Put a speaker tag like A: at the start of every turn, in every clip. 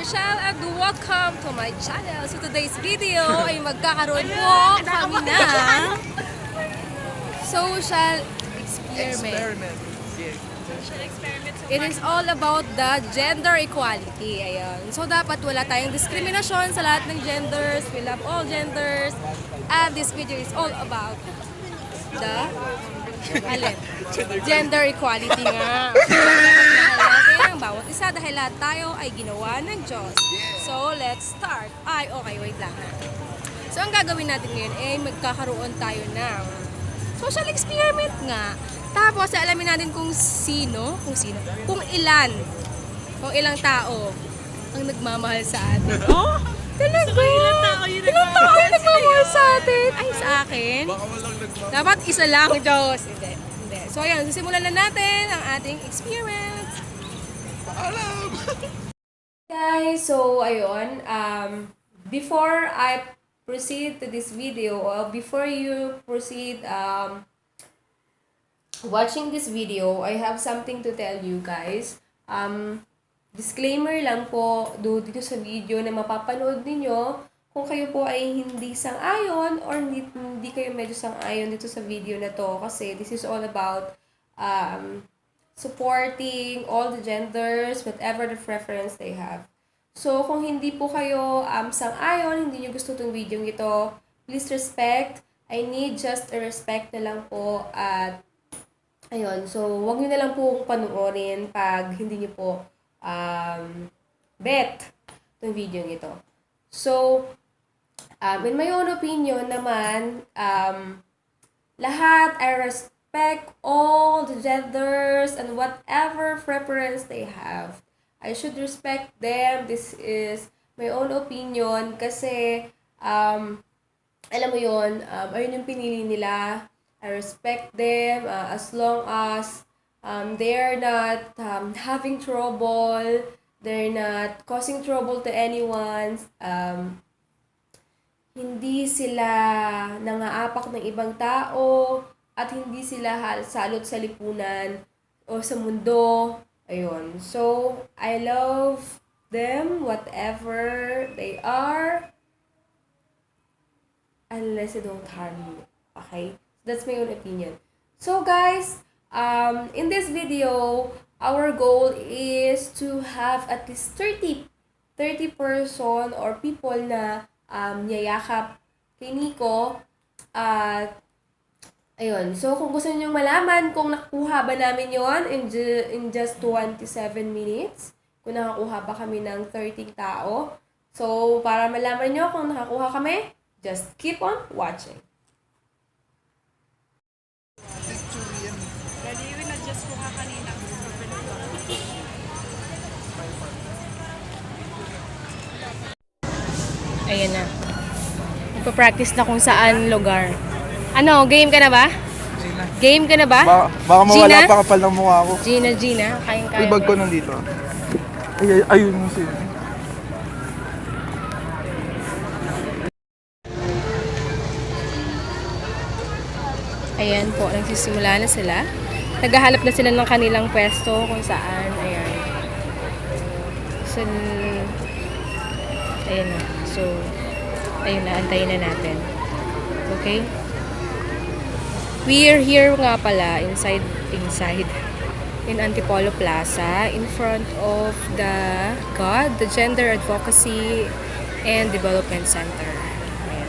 A: Rochelle and welcome to my channel. So today's video ay magkakaroon po kami ng social experiment. It is all about the gender equality. Ayan. So dapat wala tayong diskriminasyon sa lahat ng genders. We love all genders. And this video is all about the gender equality nga. Dapat natin ang bawat isa dahil lahat tayo ay ginawa ng Diyos. So let's start. Ay, okay, wait lang ha. So ang gagawin natin ngayon ay magkakaroon tayo ng social experiment nga. Tapos alamin natin kung ilang tao ang nagmamahal sa atin. Oh, talaga? Ilang tao yung nagmamahal sa atin? Ay, sa akin? Dapat isa lang, Diyos. Hindi. So ayan, simulan na natin ang ating experiment.
B: Paalam!
A: Guys, so ayun, before I proceed to this video, or before you proceed watching this video, I have something to tell you guys. Disclaimer lang po dito sa video na mapapanood ninyo kung kayo po ay hindi sang-ayon or hindi kayo medyo sang-ayon dito sa video na to, kasi this is all about supporting all the genders, whatever the preference they have. So, kung hindi po kayo sang-ayon, hindi nyo gusto itong video ito, please respect. I need just a respect na lang po. At, ayun, so, wag nyo na lang po panoorin pag hindi nyo po bet itong video ito. So, in my own opinion naman, lahat, I respect all the genders and whatever preference they have. I should respect them. This is my own opinion kasi, alam mo yun, ayun yung pinili nila. I respect them as long as they're not having trouble, they're not causing trouble to anyone, hindi sila nangaapak ng ibang tao, at hindi sila salot sa lipunan o sa mundo. Ayun. So, I love them, whatever they are, unless they don't harm you. Okay? That's my own opinion. So, guys, in this video, our goal is to have at least 30 person or people na yayakap kay Nico. Ayun. So, kung gusto niyo malaman kung nakuha ba namin yon in just 27 minutes, kung nakakuha ba kami ng 30 tao. So, para malaman niyo kung nakakuha kami, just keep on watching.
B: Ready, yun na-adjust ko ka kanina.
A: Ayan na. Magpa-practice na kung saan lugar. Ano, game ka na ba?
B: Gina.
A: Game ka na ba?
B: Baka mawala
A: Gina?
B: pa kapal ng mukha ko.
A: Gina, kayang-kaya.
B: Ibag ko nandito. Ayun yung sila.
A: Ayan po, nagsisimula na sila. Naghahanap na sila ng kanilang pwesto kung saan. Ayan. So, ayan na. So, ayun na, antayin na natin. Okay? We are here nga pala inside in Antipolo Plaza in front of the GAD, the Gender Advocacy and Development Center. Ayan.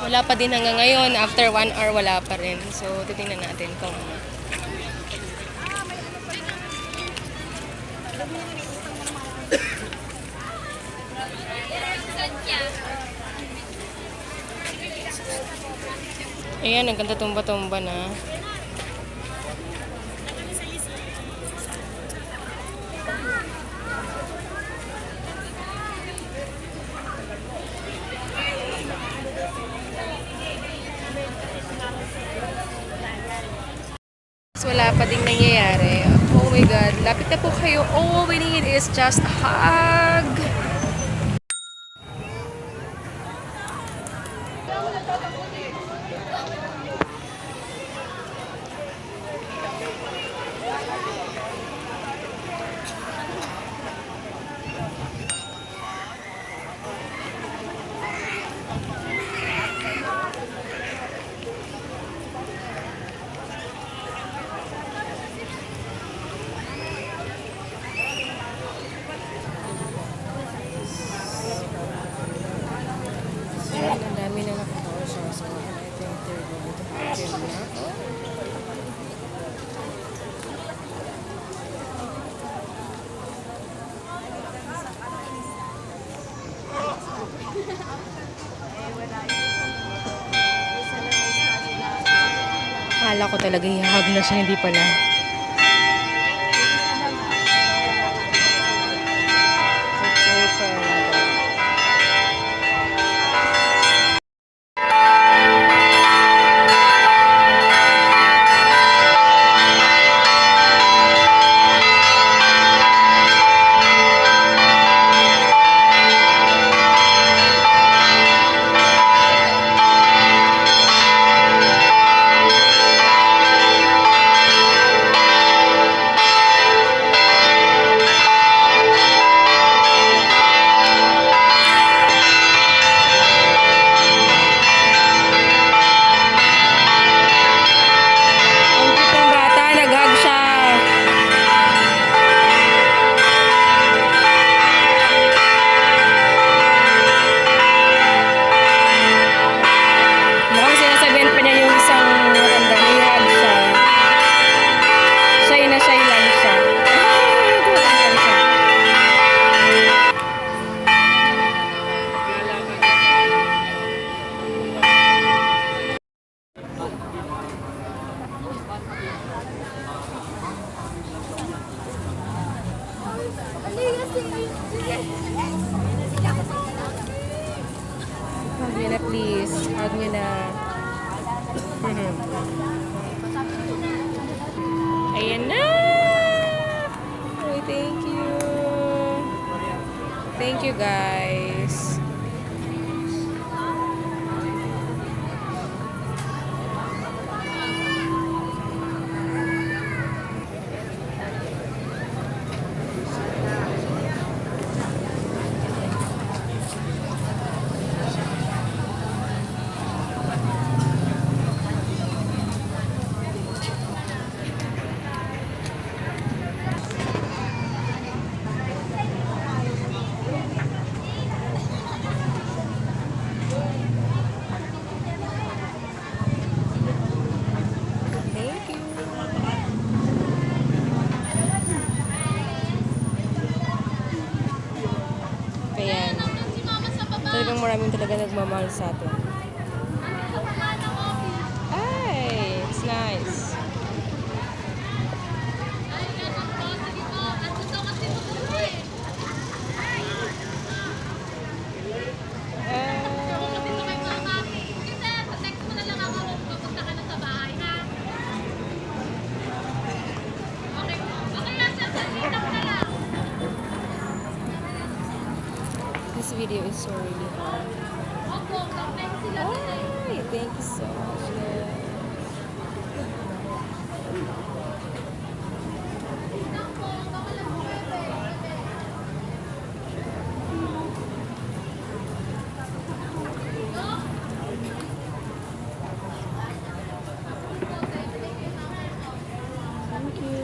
A: Wala pa din hanggang ngayon. After 1 hour, wala pa rin. So, titingnan natin kung ayan, nagkanta tumba-tumba na. Wala pa ding nangyayari. Oh my God. Lapit na po kayo. All we need is just a hug. Akala ko talaga hihag na siya, hindi pala. Ang cute ng bata, nag-hug siya. Mukhang sinasabihan pa niya yung isang matanda, i-hug siya. Shy na shy lang siya. Tuwag lang siya. Hug niyo na please. Hug niyo na. Ayan na! Uy, thank you. Thank you guys. Thank you. Ayan. Talagang maraming talaga nagmamahal sa atin. Ay, it's nice. This video is so really hard. Ay, thank you so much. Guys. Thank you.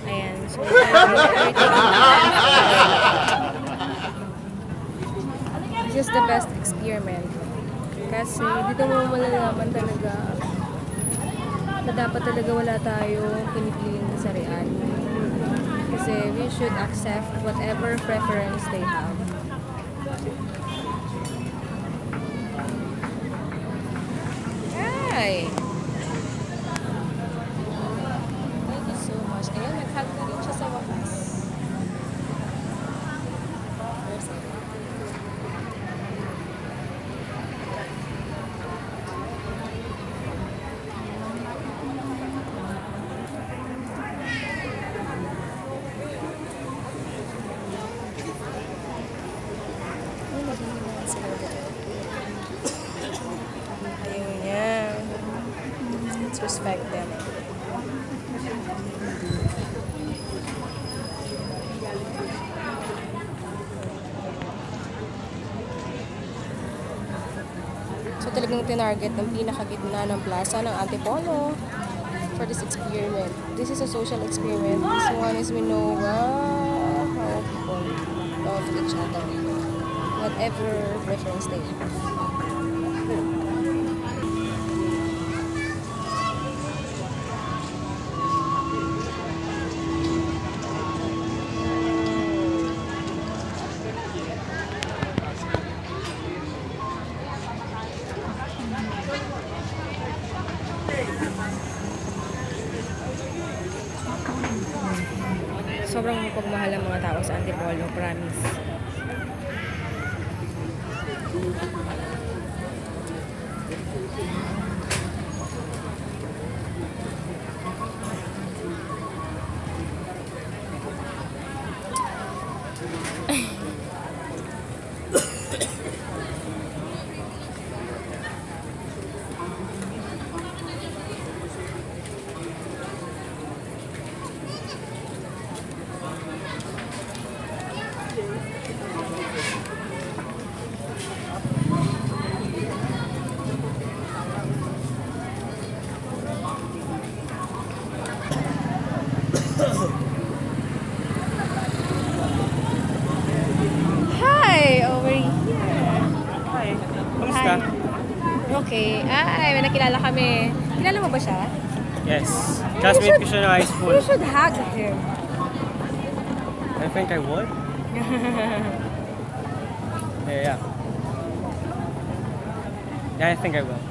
A: Ayan. So, this is the best experiment. Kasi dito mo malalaman talaga na dapat talaga wala tayong pinipiling kasarian. Kasi we should accept whatever preference they have. Ay! Thank you so much. Ayan, nag-hug na rin siya sa wakas. Ayaw niya. Let's respect them. So talagang tinarget ng pinakagitna ng plaza ng Antipolo for this experiment. This is a social experiment. This one is Minoa. How people. of each other. Whatever preference they have. Sobrang pagmahal ang mga tao sa Antipolo, promise. Hi, over here.
C: Hi. Kamusta?
A: Hi. Okay. Ay, may nakilala kami. Kilala mo ba siya?
C: Yes. Classmate ko siya ng high school.
A: You should hug him.
C: I think I would. Yeah. Yeah, I think I will.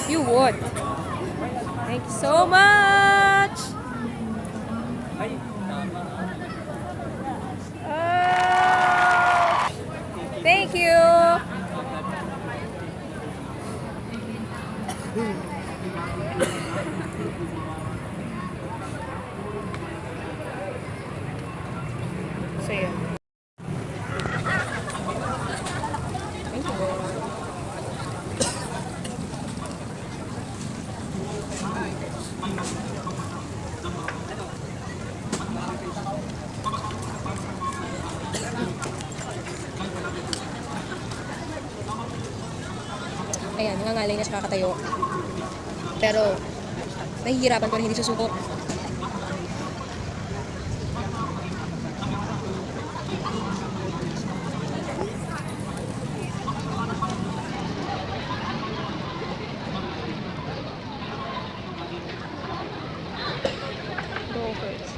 A: You would. Thank you so much. Thank you. So, yun. Thank you very much. Ayan, nangangalay na siya kakatayo. Pero, nahihirapan pa rin, hindi susuko. Go first.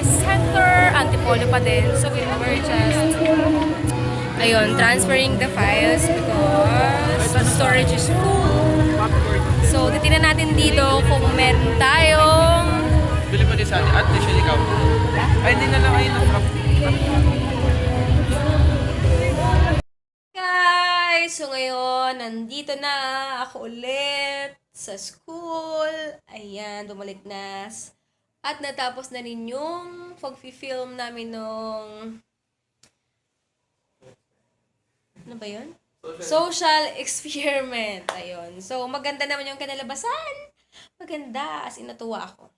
A: center, Antipolo pa din. So we were just, ayun, transferring the files because the storage is full. So, titignan natin dito kung meron tayong...
B: Bili mo din sa atin. At Michelle, ikaw. Ay, hindi na lang ayun ang
A: Guys! So, ngayon, nandito na ako ulit sa school. Ayan, dumalik na. At natapos na rin yung pag-film namin nung... Ano ba yun? Social experiment. Ayun. So, maganda naman yung kinalabasan. Maganda. As in, natuwa ako.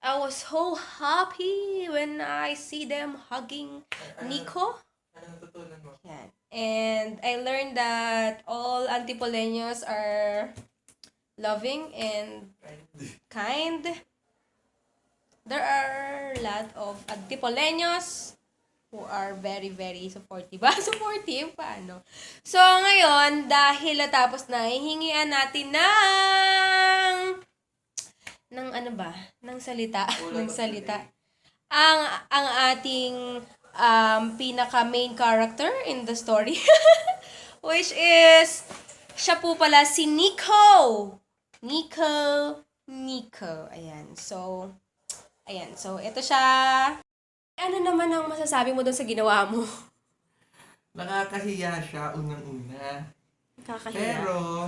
A: I was so happy when I see them hugging Nico.
B: Anong natutunan mo?
A: Yan. And I learned that all Antipoleños are loving and kind. There are a lot of Antipoleños who are very, very supportive. Supportive? Paano? So, ngayon, dahil natapos na, hihingian natin ng ano ba? Ng salita. ng salita. Ang ating pinaka main character in the story. Which is, siya po pala si Nico. Nico. Ayan. So, ito siya. Ano naman ang masasabi mo doon sa ginawa mo?
B: Nakakahiya siya unang-una.
A: Kakahiya.
B: Pero,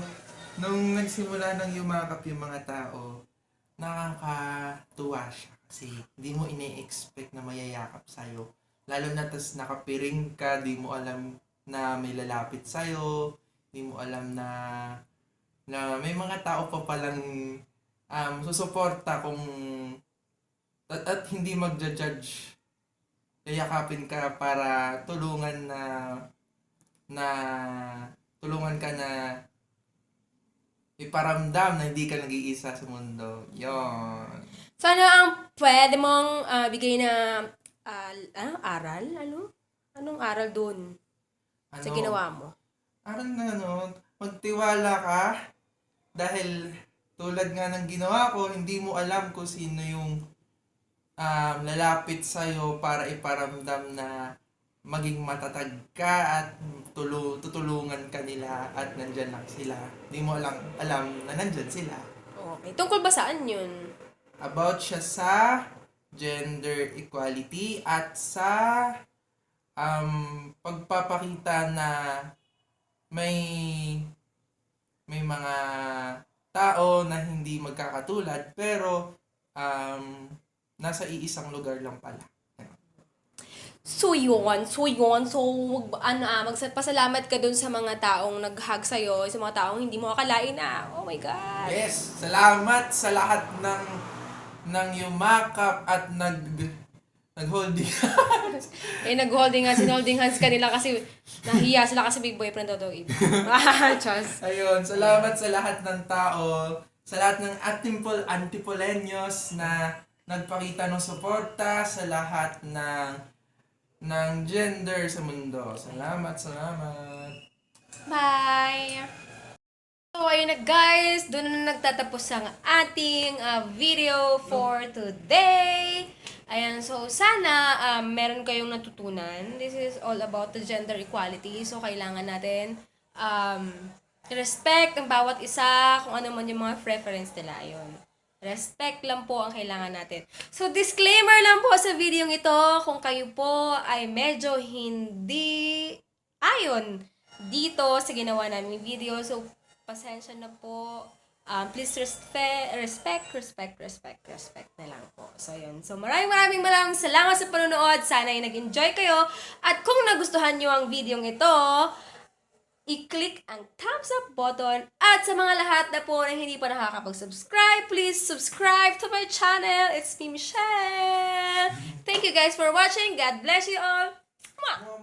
B: nung nagsimula nang yumakap yung mga tao, nakakatuwa siya. Kasi hindi mo ine-expect na mayayakap sa'yo. Lalo na tas nakapiring ka, di mo alam na may lalapit sa'yo. Di mo alam na may mga tao pa palang susuporta kung at hindi magja-judge. Yayakapin ka para tulungan tulungan ka na iparamdam na hindi ka nag-iisa sa mundo. Yon.
A: Sana ang pwede mong bigay na aral? Anong aral doon sa ginawa mo?
B: Aral na magtiwala ka dahil tulad nga ng ginawa ko, hindi mo alam kung sino yung lalapit sa'yo para iparamdam na maging matatag ka at tutulungan ka nila at nandyan lang sila. Hindi mo alam na nandyan sila.
A: Okay. Tungkol ba saan yun?
B: About siya sa gender equality at sa pagpapakita na may mga tao na hindi magkakatulad pero nasa iisang lugar lang pala.
A: So, magpasalamat ka dun sa mga taong nag-hug sa'yo, sa mga taong hindi mo akalain na, oh my God.
B: Yes, salamat sa lahat ng yumakap at nag-holding hands.
A: Nag-holding hands kanila kasi nahiya sila kasi big boyfriend daw iba. Chos.
B: Ayun, salamat sa lahat ng tao, sa lahat ng Antipoleños na nagpakita ng suporta sa lahat ng gender sa mundo. Salamat.
A: Bye! So, ayun na guys. Doon na nagtatapos ang ating video for today. Ayan, so sana meron kayong natutunan. This is all about the gender equality. So, kailangan natin respect ang bawat isa, kung ano man yung mga preference nila. Ayun. Respect lang po ang kailangan natin. So, disclaimer lang po sa video ito, kung kayo po ay medyo hindi ayon dito sa ginawa naming video. So, pasensya na po. Please respect na lang po. So, yun. So, maraming salamat sa panonood. Sana ay nag-enjoy kayo. At kung nagustuhan nyo ang video ito, i-click ang thumbs up button. At sa mga lahat na po na hindi pa nakakapag-subscribe, please subscribe to my channel. It's me, Michelle. Thank you guys for watching. God bless you all. Mwah!